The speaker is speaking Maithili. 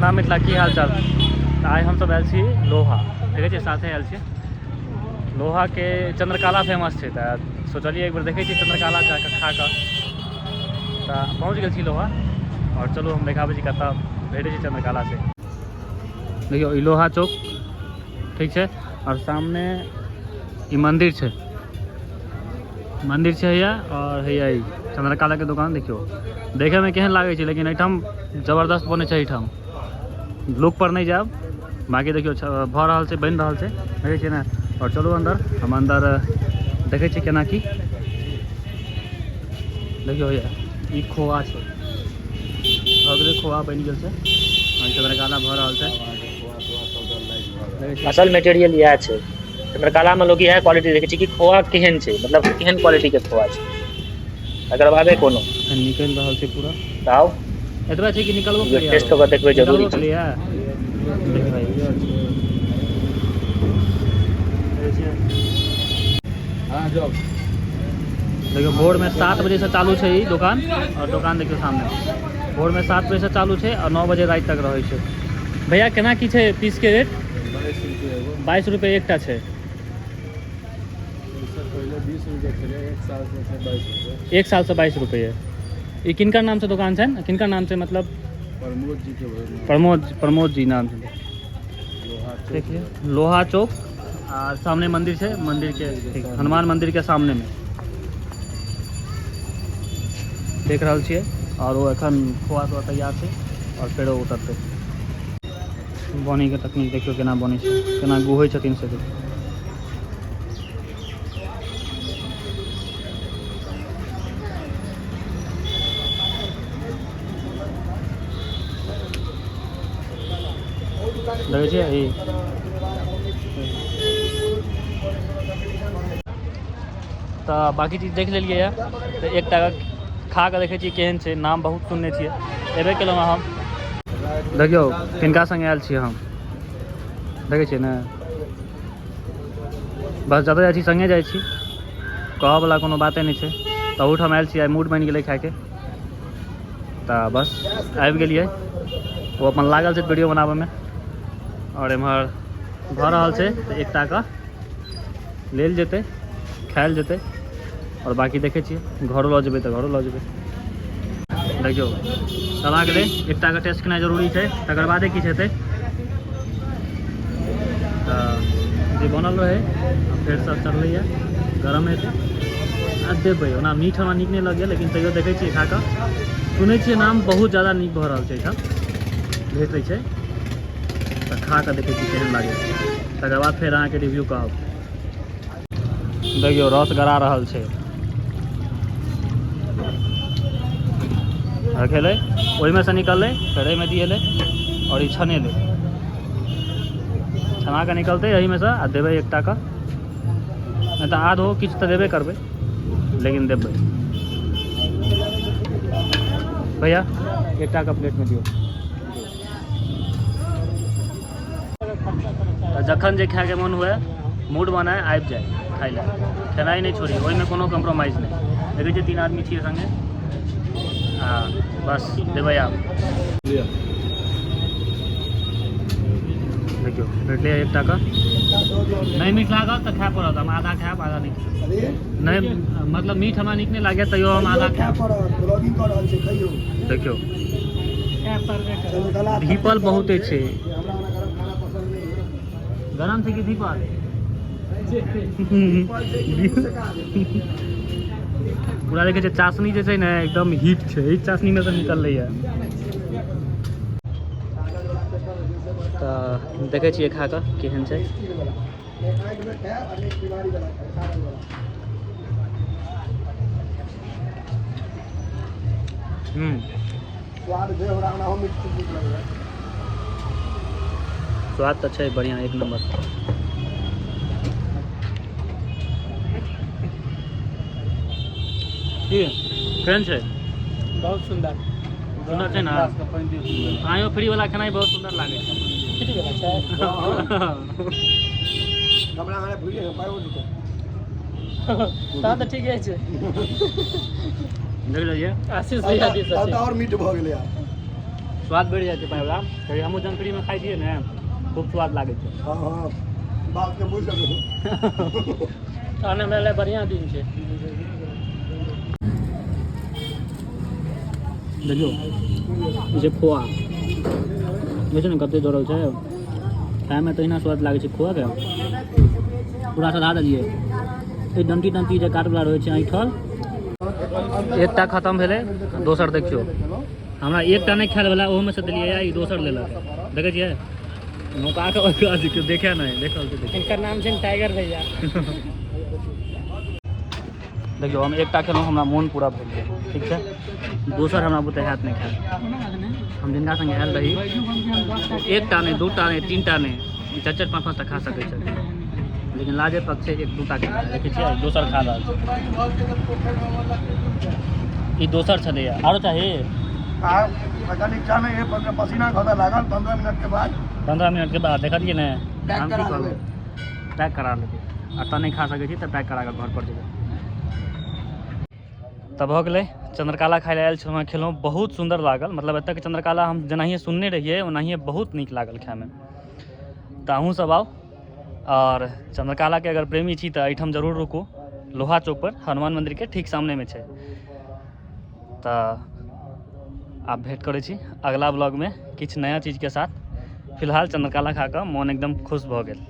प्रणाम मिथिला, की हाल चाल। तऽ आइ हमसभ आयल छी लोहा, देखै छियै साथे आयल छी। लोहाके चंद्रकला फेमस छै, तऽ सोचलियै एक बेर देखै छियै चंद्रकला जाकऽ खा कऽ। तऽ पहुँच गेल छी लोहा आओर चलू हम देखाबै छी कतऽ भेटै छै चंद्रकला से। देखियौ ई लोहा चौक ठीक छै, आओर सामने ई मंदिर छै, मंदिर छै हैया, आओर हैया ई चंद्रकला के दुकान। देखियौ देखैमे केहन लागै छै, लेकिन एहिठाम जबरदस्त बनै छै। एहिठाम लुक पर नहि जायब, बाकी देखियौ भऽ रहल छै, बनि रहल छै, देखै छियै ने। आओर चलू अन्दर, हम अन्दर देखै छियै केना की। देखियौ हैया ई खोआ छै, भऽ गेलै, खोआ बनि गेल छै, चंद्रकला भऽ रहल छै। असल मटेरियल इएह छै चंद्रकला में, लोग इएह क्वालिटी देखै छै कि खोआ केहन छै, मतलब केहन क्वालिटी के खोआ छै, तकर बादे कोनो निकलि रहल छै पूरा। तऽ आउ एतबा छै कि निकलबो केलियै, टेस्ट कऽ के देखबै, जरूरी निकलबो छै। केलियै। देखबै हाँ जाओ। देखियौ भोर में 7 बजे से चालू छै ई दुकान, और दुकान देखियौ सामने भोर में 7 बजे से चालू छै और 9 बजे राति तक रहै छै। भैया केना की छै पीस के रेट? 22 रुपये एगो। 22 रुपये एकटा छै। इससे पहले 20 रुपये छलै, एक साल से छै 22 रुपये। एक साल से 22 रुपये। ई किनकर नाम से दुकान छै ने, किनकर नाम से मतलब? प्रमोद जी के नाम। प्रमोद, प्रमोद जी नाम छै। लोहा चौक। देखिए लोहा चौक आ सामने मंदिर छै, मंदिर के ठीक हनुमान मंदिर के सामने में देख रहल छियै। और ओ एखन खोआ तोआ तैयार छै और फेरो उतरतै। बनैके तकनीक देखियौ केना बनै छै, केना गुहै छथिन से देखियौ। देखै छियै ई। तऽ बाँकी चीज देख लेलियै यऽ, तऽ एकटा खा कऽ देखै छियै केहन छै। नाम बहुत सुनने छियै, एबे केलहुँ हम। देखियौ किनका सङ्गे आयल छियै हम, देखै छियै ने। बस जतऽ जाइ छी सङ्गे जाइ छी, कहऽवला कोनो बाते नहि छै। तऽ ओहिठाम आयल छियै, आइ मूड बनि गेलै खायके, तऽ बस आबि गेलियै। ओ अपन लागल छै वीडियो बनाबैमे आओर एम्हर भऽ रहल छै, तऽ एकटा कऽ लेल जेतै, खायल जेतै आओर बाँकी देखै छियै घरो लऽ जेबै तऽ घरो लऽ जेबै। देखियौ चला गेलै, एकटा के टेस्ट केनाइ जरूरी छै, तकर बादे किछु हेतै। तऽ जे बनल रहै फेर सब चढ़लैए, गरम हेतै आ देबै। ओना मीठ हमरा नीक नहि लगैए, लेकिन तैयो देखै छियै खा कऽ। सुनै छियै नाम बहुत ज्यादा नीक भऽ रहल छै, एहिठाम भेटै छै, तऽ खा कऽ देखै छियै केहन लागै छै, तकर बाद फेर अहाँके रिव्यू कहब। देखियौ रस गरा रहल छै, रखेलै ओहिमे से निकललै, फेर एहिमे दिएलै आओर ई छनेलै, छना कऽ निकलतै एहिमे से आ देबै एकटा कऽ, नहि तऽ आधो किछु तऽ देबे करबै, लेकिन देबै। भैया एकटा कऽ प्लेटमे दियौ। तऽ जखन जे खायके मोन हुए, मूड बनाए आबि जाए खाइ लए, खेनाइ नहि छोड़ी, ओहिमे कोनो कम्प्रोमाइज नहि। देखै छियै 3 आदमी छियै सङ्गे, आ बस देबै आब। देखियौ भेटलै एकटा कऽ, नहि मीठ लागल तऽ खाय पड़त, हम आधा खायब आधा नहि। नहि मतलब मीठ हमरा नीक नहि लागैए, तैयो हम आधा खायब। देखियौ धीपल बहुते छै, गरम छै कि धीपल? पूरा देखै छै चाशनी जे छै ने एकदम हीट छै, एहि चाशनीमे से निकललैए। तऽ देखै छियै खा कऽ केहन छै। स्वाद तऽ छै बढ़िआँ, एक नम्बर। की केहन छै? बहुत सुंदर। सुन्दर छै ने? आयो फ्री वाला खेनाइ बहुत सुन्दर लागै छै। फ्री वाला छै। हमरा अहाँ भूलि गेल पाइओ देतै। तहन तऽ ठीके छै। देख लेलियै आशीष भैया दिस तब तऽ आओर मीठ भऽ गेलै आब। स्वाद बढ़ि जाइ छै पाइवला, कियाकि हमहूँ जहन फ्रीमे खाइ छियै ने, खूब स्वाद लागै छै। हँ हँ, बात के बुझि सकू। तहन हमरा लए बढ़िआँ दिन छै। देखियौ, ई छै खोआ। देखियौ ने कते दौड़ल छै। खायमे तहिना स्वाद लागै छै खोआके। पूरा सधा देलियै। ई डंटी डंटी जे काटवला रहै छै ऐंठल। एकटा खतम भेलै, दोसर देखियौ। हमरा एकटा नहि खायल वला, ओहोमे से देलियै, ई दोसर लेलक। देखै छियै, नुका कऽ ओकरा देखियौ, देखै नहि देखल छै, देखियौ। हिनकर नाम छनि टाइगर भैया। देखियौ, हम एकटा खेलहुँ, हमरा मोन पूरा भरि गेल। ठीक छै, दोसर हमरा बुते हैत नहि खायल। हम जिनका सङ्गे आयल रही, एकटा नहि, दूटा नहि, तीनटा नहि, चारि चारि पाँच पाँचटा खा सकै छथिन, लेकिन लाजे पक्ष छै, एक दूटा खेलहुँ। देखै छियै, दोसर खा रहल छै। ई दोसर छलैए। आरो चाही? पता इच्छा नहीं है, पसीना खसा लागल। 15 मिनट के बाद। 15 मिनट के बाद देखलियै ने। पैक हम की करा कहबै? लेबै। पैक करा लेबै। एतऽ नहि खा सकै छी तऽ पैक करा कऽ घर पर जेबै। तऽ भऽ गेलै, चंद्रकाला खाइ लए आयल छलहुँ हँ, खेलहुँ, बहुत सुन्दर लागल। मतलब एतऽके चंद्रकाला हम जेनाहिए सुनने रहियै, ओनाहिए बहुत नीक लागल खायमे। तऽ अहूँ सब आउ आओर चंद्रकालाके अगर प्रेमी छी तऽ एहिठाम जरूर रुकू। लोहा चौक पर हनुमान मन्दिरके ठीक सामनेमे छै। तऽ आब भेँट करै छी अगला ब्लॉगमे किछु नया चीजके साथ। फिलहाल चंद्रकाला खा कऽ मोन एकदम खुश भऽ गेल।